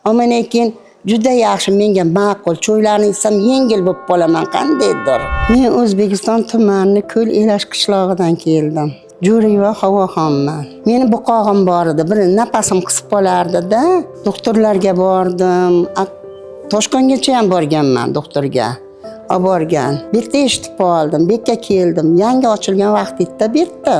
Ammo keyin juda yaxshi, menga ma'qul. Choylarni ichsam, yengil bo'lib qolaman qandaydir. Men O'zbekiston tumanini Ko'l Elash qishlog'idan keldim. Jo'riyeva Havoxonman. Meni buqog'im bor edi. Bir nafasim qisib qolardida. Doktorlarga bordim. Toshkentgacha ham borganman doktorga. Olib borgan. Bu yerda eshitib qoldim. Bu yerga keldim. Yangi ochilgan vaqt edi bu yerda.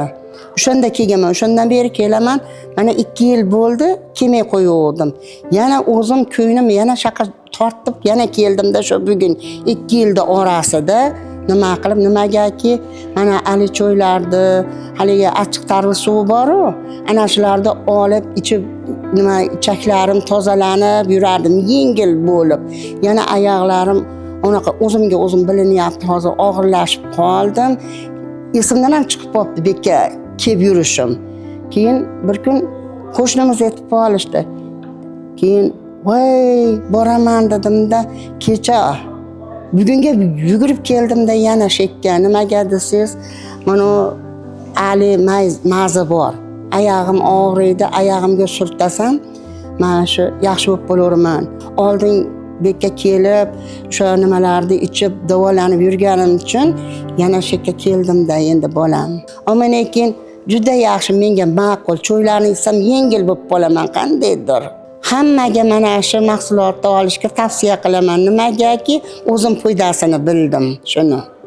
O'shanda kelganman. O'shandan beri kelaman. Mana 2 yil bo'ldi, kelmay qo'yuvdim. Yana o'zim ko'nglim yana shaqa tortib, yana keldimda shu bugun 2 yilda orasida nima qilib, nimagaki mana ali choylarni, haligi achchiq tarvuz suvi bor-u, ana shularni olib ichib, nima, ichaklarim tozalanib yurardim, yengil bo'lib. Yana oyoqlarim unaqa o'zimga o'zim bilinyapti, hozir og'irlashib qoldim. Esimdan ham chiqib qolibdi bu yerga kelib yurishim. Keyin bir kun qo'shnimiz aytib qolishdi. Keyin voy, boraman dedimda, kecha bugunga yugurib keldimda yana shu yerga. Nimaga desangiz, mana ali mazi bor. Oyog'im og'riydi, oyog'imga surtasam, mana shu yaxshi bo'lib qolaveraman. Oldin bu yerga kelib, o'sha nimalarni ichib davolanib yurganim uchun yana shu yerga keldimda endi, bolam. Ammo keyin juda yaxshi, menga ma'qul. Choylarni ichsam, yengil bo'lib qolaman qandaydir. Hammaga mana shu mahsulotni olishga tavsiya qilaman. Nimagaki o'zim foydasini bildim shuni.